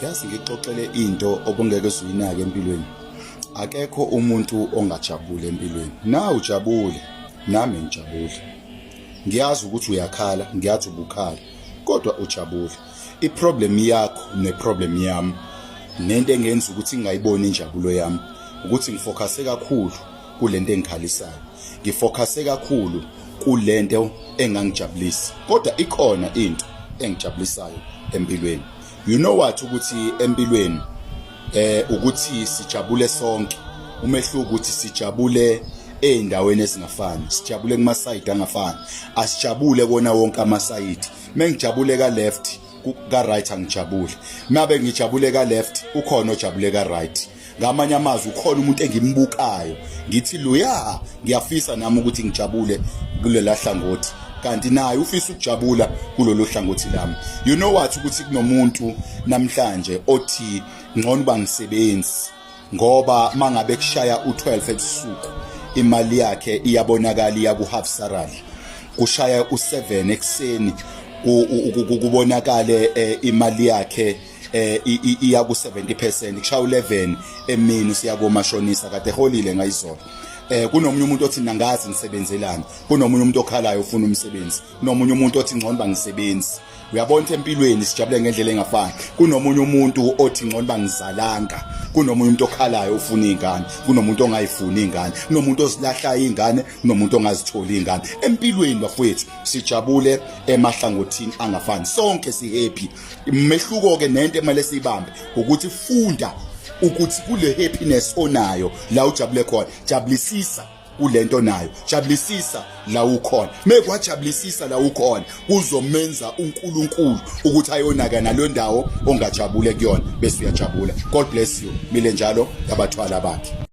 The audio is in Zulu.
Yazi ngikuxoxele into obungeke uzuyinake empilweni. Akekho umuntu ongajabuli empilweni. Na ujabule, nami ngijabule. Ngiyazi ukuthi uyakhala, ngiyazi ubukhala, kodwa ujabule. I-problem yakho ne-problem yami nento engenza ukuthi ngingayiboni injabulo yami ukuthi ngifocuse kakhulu kulento engikhalisayo. Ngifocuse kakhulu kulento engangijabulisi. Kodwa ikhona into engijabulisayo empilweni. You know what ukuthi empilweni ukuthi sijabule sonke umehluko ukuthi sijabule ezindaweni ezingafani sijabule kuma side angafani asijabule kona wonke ama side mengijabule ka left ka right angijabule mabe ngijabule ka left ukhona ojabule ka right ngamanye amazwi ukhona umuntu engimbukayo ngithi loya ngiyafisa nami ukuthi ngijabule kulela hlangothi kanti naye ufisa ukujabula kulolu hlangothi lami. You know what ukuthi kunomuntu namhlanje othi ngcono bangisebenzi ngoba mangabe kushaya u12 ebusuku imali yakhe iyabonakala iya ku half salary, kushaya u7 ekseni kubonakale imali yakhe iya ku 70%, kushaya u11 emini usiya komashonisa kade eholile ngayizolo. Kunomunye umuntu othi nangazi ngisebenzelani, kunomunye umuntu okhalayo ufuna umsebenzi, kunomunye umuntu othi ngcono bangisebenzi. Uyabona ukuthi empilweni sijabule ngendlela engafani. Kunomunye umuntu othi ngcono bangizalanga, kunomunye umuntu okhalayo ufuna ingane, kunomuntu ongayifuni ingane, kunomuntu ozilahlayo ingane, kunomuntu ongazitholi ingane. Empilweni bafowethu sijabule emahlangothini angafani, sonke si happy. Umehluko ke nento emele siyibambe ukuthi funda ukuthi kule happiness onayo la ujabule khona, jabulisisa kulento nayo, jabulisisa la ukhona. Mekwajabulisisa la ukhona kuzomenza uNkulunkulu ukuthi ayonaka nalo ndawo ongajabule kuyona bese uyajabula. God bless you. Mile njalo yabathwala bakhe.